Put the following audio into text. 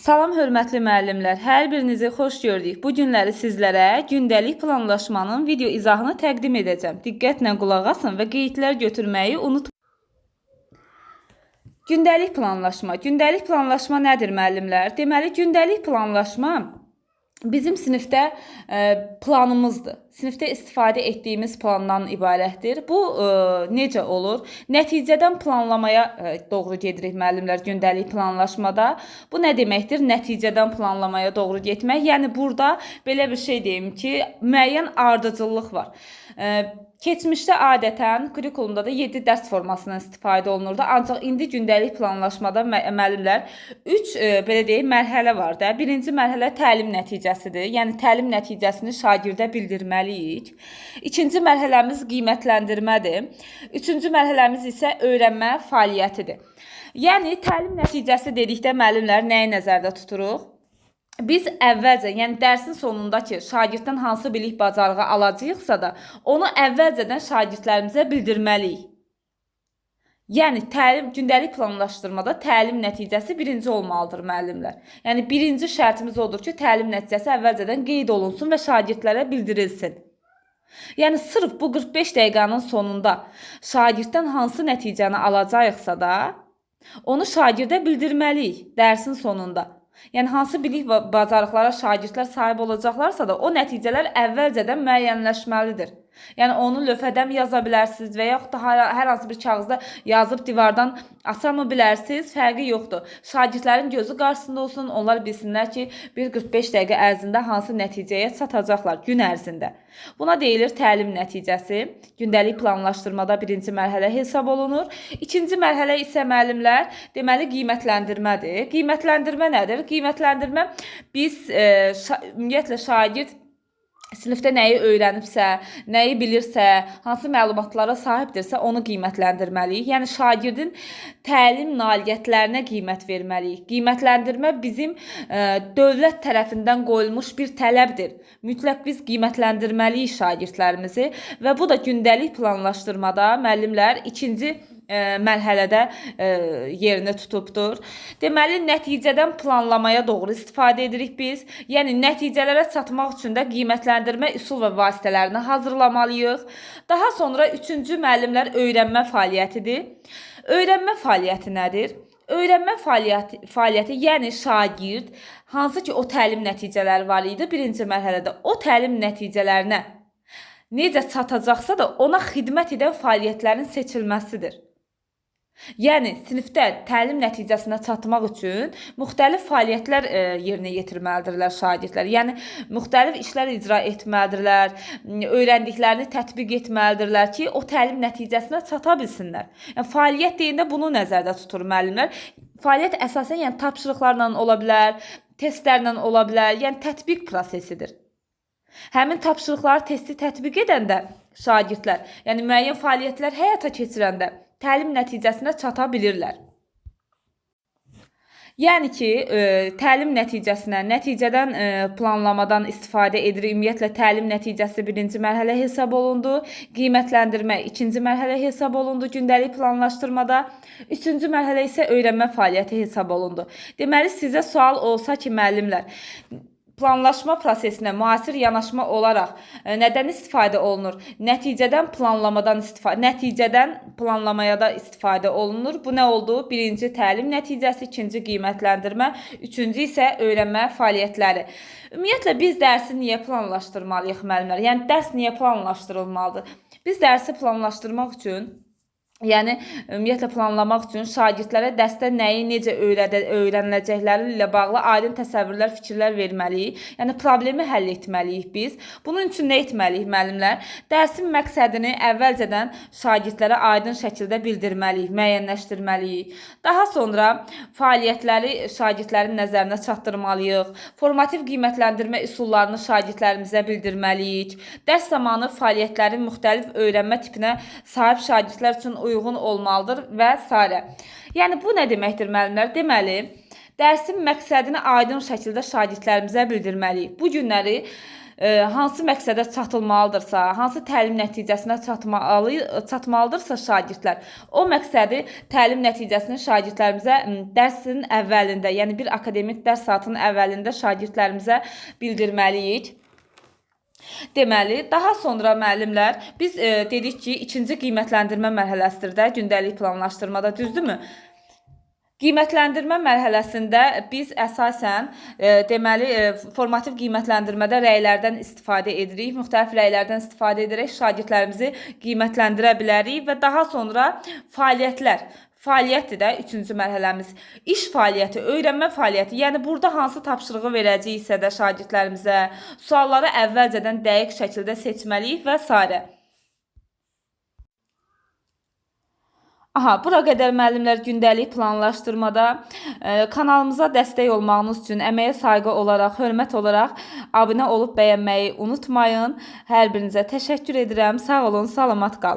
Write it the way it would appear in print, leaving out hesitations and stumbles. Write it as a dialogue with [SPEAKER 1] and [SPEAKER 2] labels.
[SPEAKER 1] Salam hörmətli müəllimlər, hər birinizi xoş gördük. Bu günləri sizlərə gündəlik planlaşmanın video izahını təqdim edəcəm. Diqqətlə qulaq asın və qeydlər götürməyi unutmayın. Gündəlik planlaşma. Gündəlik planlaşma nədir müəllimlər? Deməli, gündəlik planlaşma bizim sinifdə planımızdır. Sinifdə istifadə etdiyimiz plandan ibarətdir. Bu necə olur? Nəticədən planlamaya doğru gedirik müəllimlər gündəlik planlaşmada. Bu nə deməkdir? Nəticədən planlamaya doğru getmək. Yəni burada belə bir şey deyim ki, müəyyən ardıcıllıq var. Keçmişdə adətən kurikulumda da 7 dərs formasından istifadə olunurdu. Ancaq indi gündəlik planlaşmada müəllimlər 3 belə deyək mərhələ var da. Birinci mərhələ təlim nəticəsidir. Yəni təlim nəticəsini şagirdə bildirməliyik. İkinci mərhələmiz qiymətləndirmədir. Üçüncü mərhələmiz isə öyrənmə fəaliyyətidir. Yəni təlim nəticəsi dedikdə müəllimlər nəyi nəzərdə tuturuq? Biz əvvəlcə, yəni dərsin sonunda ki, şagirddən hansı bilik bacarığı alacağıqsa da, onu əvvəlcədən şagirdlərimizə bildirməliyik. Yəni təlim gündəlik planlaşdırmada təlim nəticəsi birinci olmalıdır müəllimlər. Yəni birinci şərtimiz odur ki, təlim nəticəsi əvvəlcədən qeyd olunsun və şagirdlərə bildirilsin. Yəni sırf bu 45 dəqiqənin sonunda şagirddən hansı nəticəni alacağıqsa da, onu şagirdə bildirməliyik dərsin sonunda. Yəni hansı bilik və bacarıqlara şagirdlər sahib olacaqlarsa da, o nəticələr əvvəlcədən müəyyənləşməlidir. Yəni onu lövhədən yaza bilərsiniz və yaxud da hər hansı bir kağızda yazıb divardan asa mı bilərsiniz, fərqi yoxdur. Şagirdlərin gözü qarşısında olsun, onlar bilsinlər ki, bir 45 dəqiqə ərzində hansı nəticəyə çatacaqlar gün ərzində. Buna deyilir təlim nəticəsi. Gündəlik planlaşdırmada birinci mərhələ hesab olunur. İkinci mərhələ isə müəllimlər, deməli qiymətləndirmədir. Qiymətləndirmə nədir? Qiymətləndirmə biz ümumiyyətlə şagird sinifdə nəyi öyrənibsə, nəyi bilirsə, hansı məlumatlara sahibdirsə, onu qiymətləndirməliyik. Yəni şagirdin təlim nailiyyətlərinə qiymət verməliyik. Qiymətləndirmə bizim dövlət tərəfindən qoyulmuş bir tələbdir. Mütləq biz qiymətləndirməliyik şagirdlərimizi və bu da gündəlik planlaşdırmada müəllimlər ikinci mərhələdə yerini tutubdur. Deməli, nəticədən planlamaya doğru istifadə edirik biz. Yəni nəticələrə çatmaq üçün də qiymətləndirmə üsul və vasitələrini hazırlamalıyıq. Daha sonra üçüncü müəllimlər öyrənmə fəaliyyətidir. Öyrənmə fəaliyyəti nədir? Öyrənmə fəaliyyəti, yəni şagird hansı ki o təlim nəticələri var idi birinci mərhələdə, o təlim nəticələrinə necə çatacaqsa da ona xidmət edən fəaliyyətlərin seçilməsidir. Yəni sinifdə təlim nəticəsinə çatmaq üçün müxtəlif fəaliyyətlər yerinə yetirməlidirlər şagirdlər. Yəni müxtəlif işlər icra etməlidirlər, öyrəndiklərini tətbiq etməlidirlər ki, o təlim nəticəsinə çata bilsinlər. Yəni fəaliyyət deyəndə bunu nəzərdə tutur müəllimlər. Fəaliyyət əsasən yəni tapşırıqlarla ola bilər, testlərlə ola bilər, yəni tətbiq prosesidir. Həmin tapşırıqları, testi tətbiq edəndə şagirdlər, yəni müəyyən fəaliyyətlər həyata keçirəndə təlim nəticəsinə çata bilirlər. Yəni ki, təlim nəticəsinə, nəticədən planlamadan istifadə edirik. Ümumiyyətlə təlim nəticəsi birinci mərhələ hesab olundu. Qiymətləndirmə ikinci mərhələ hesab olundu gündəlik planlaşdırmada. Üçüncü mərhələ isə öyrənmə fəaliyyəti hesab olundu. Deməli, sizə sual olsa ki, müəllimlər, planlaşma prosesinə müasir yanaşma olaraq nədən istifadə olunur? Nəticədən planlamadan istifadə, nəticədən planlamaya da istifadə olunur. Bu nə oldu? Birinci təlim nəticəsi, ikinci qiymətləndirmə, üçüncü isə öyrənmə fəaliyyətləri. Ümumiyyətlə biz dərsi niyə planlaşdırmalıyıq müəllimlər? Yəni dərs niyə planlaşdırılmalıdır? Biz dərsi planlaşdırmaq üçün, yəni ümumiyyətlə planlamaq üçün şagirdlərə dərsdə nəyi necə öyrəniləcəkləri ilə bağlı aydın təsəvvürlər, fikirlər verməliyik. Yəni problemi həll etməliyik biz. Bunun üçün nə etməliyik müəllimlər? Dərsin məqsədini əvvəlcədən şagirdlərə aydın şəkildə bildirməliyik, müəyyənləşdirməliyik. Daha sonra fəaliyyətləri şagirdlərin nəzərinə çatdırmalıyıq. Formativ qiymətləndirmə üsullarını şagirdlərimizə bildirməliyik. Dərs zamanı fəaliyyətlərin müxtəlif öyrənmə tipinə sahib şagirdlər üçün uyğun olmalıdır və sairə. Yəni bu nə deməkdir müəllimlər? Deməli, dərsin məqsədini aydın şəkildə şagirdlərimizə bildirməliyik. Bu günləri hansı məqsədə çatılmalıdırsa, hansı təlim nəticəsinə çatmalıdırsa şagirdlər, o məqsədi, təlim nəticəsini şagirdlərimizə dərsin əvvəlində, yəni bir akademik dərs saatının əvvəlində şagirdlərimizə bildirməliyik. Deməli, daha sonra müəllimlər biz dedik ki, ikinci qiymətləndirmə mərhələsidir də gündəlik planlaşdırmada, düzdürmü? Qiymətləndirmə mərhələsində biz əsasən deməli formativ qiymətləndirmədə rəylərdən istifadə edirik. Müxtəlif rəylərdən istifadə edərək şagirdlərimizi qiymətləndirə bilərik və daha sonra fəaliyyətlər. Fəaliyyətdir də üçüncü mərhələmiz. İş fəaliyyəti, öyrənmə fəaliyyəti. Yəni burada hansı tapşırığı verəcəyiksə də şagirdlərimizə, sualları əvvəlcədən dəqiq şəkildə seçməliyik və sairə. Aha, bura qədər müəllimlər gündəlik planlaşdırmada kanalımıza dəstək olmağınız üçün əməyə sayğı olaraq, hörmət olaraq abunə olub bəyənməyi unutmayın. Hər birinizə təşəkkür edirəm. Sağ olun, salamat qalın.